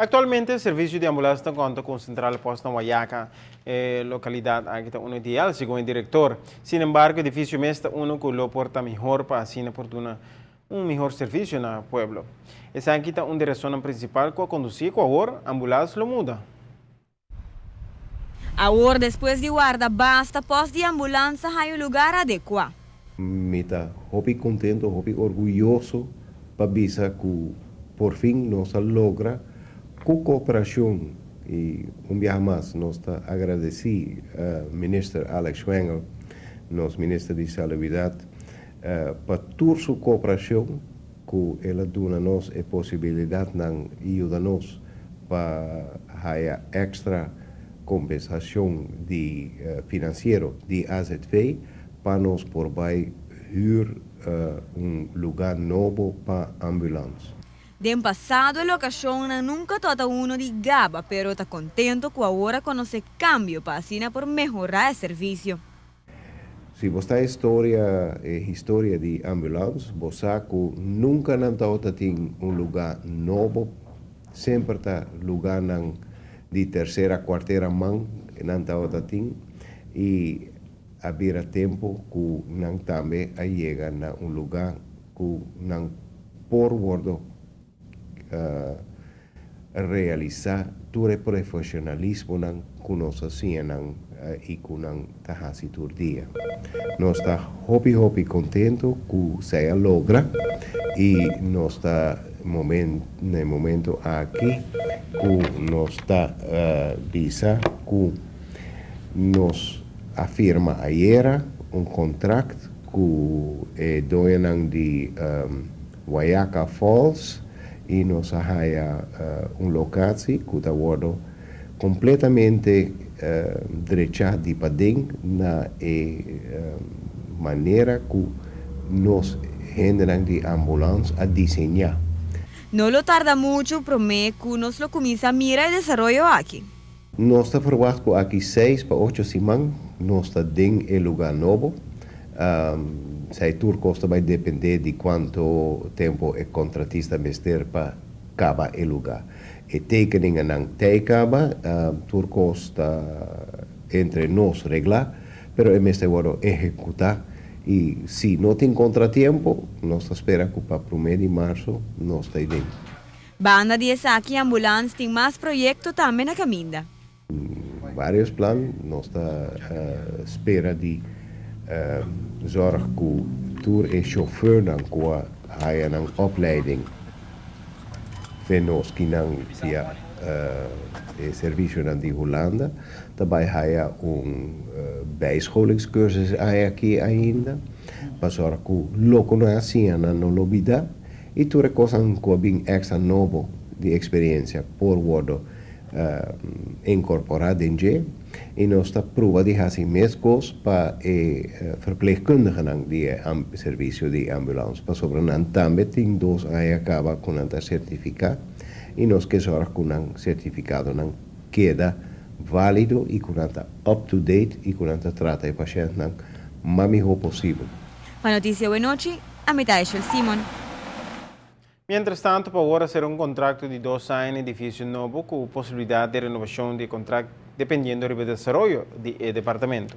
Actualmente, servicio di ambulance ta conta cu un centrale post na Wayaca. E localidad aki ta uno ideal, segun e director. Sin embargo, e edificio mes ta uno cu lo por ta mihor pa asina por duna un mihor servicio na pueblo. Esaki ta un di razonnan principal cu a conduci cu awor ambulance lo muda. Awor despues di warda basta post di ambulance a haya un lugar adecua. Mi ta hopi contento, hopi orguyoso pa bisa cu por fin nos a logra cu cooperacion y un biaha mas nos ta agradeci Minister Alex Schwengle, nos Minister di Salubridad, pa tur su cooperacion cu el a duna nos e posibilidadnan y yuda nos pa haya extra compensacion di financiero di AZV pa nos por bay huur un lugar nobo pa ambulance. Den pasado e locacionnan nunca tabata uno di gaba, pero ta contento cu awor a conoce cambio pa asina por mehora e servicio. Si bo ta historia, e historia di ambulance, bo sa cu nunca nan tabata tin un lugar nobo, semper ta lugarnan di tercera, cuartera man nan tabata tin y a bira tempo cu nan tambe a yega na un lugar cu nan por wordo realisa tur e profesionalismonan cu nos a siña nan y cu nan ta haci tur dia. Nos ta hopi hopi contento cu esey a logra y nos ta na e momento aki cu nos ta bisa cu nos a firma ayera un contract cu e doñonan di Wayaca Falls y nos a haya un locatie cu ta wordo completamente drecha di paden na e manera cu nos hendenan di ambulance a diseña. No lo tarda mucho prome cu nos lo cuminsa mira e desaroyo aki. Nos ta verwacht cu aki 6 pa 8 siman nos ta den e lugar nobo. Esey tur cos ta bay depende di cuanto tempo e contratista mester pa caba e lugar. E tekeningennan t'ey caba, tur cos ta entre nos regla, pero e mester wordo ehecuta y si no tin contratiempo, nos ta spera cu pa 1 di marzo nos ta den. Banda di esaki, ambulance tin mas proyecto tambe na caminda. Varios plan, nos ta spera di zorg cu tur e chauffeurnan cu a haya nan opleiding fe nos kinan via e servicionan di Hulanda, tambe haya un bijscholingscursus aki ainda, pa zorg cu loke nan a siña nan no lubida y tur e cosnan cu bin extra nobo di experiencia por wordo incorpora den dje y nos ta proba di haci mescos pa e verpleegkundigennan di servicio di ambulance, pasobra nan tambe tin 2 aña caba cu nan ta certifica y nos ke zorg cu nan certificadonan keda valido y cu nan ta up to date y cu nan ta trata e pashentnan mas miho posibel. Pa Noticia Awe Nochi, ami ta Simon. Mientras tanto, pa awor a sera un contrato di 2 aña na edificio nobo cu posibilidad di renobacion di contrato dependiendo di desaroyo di departamento.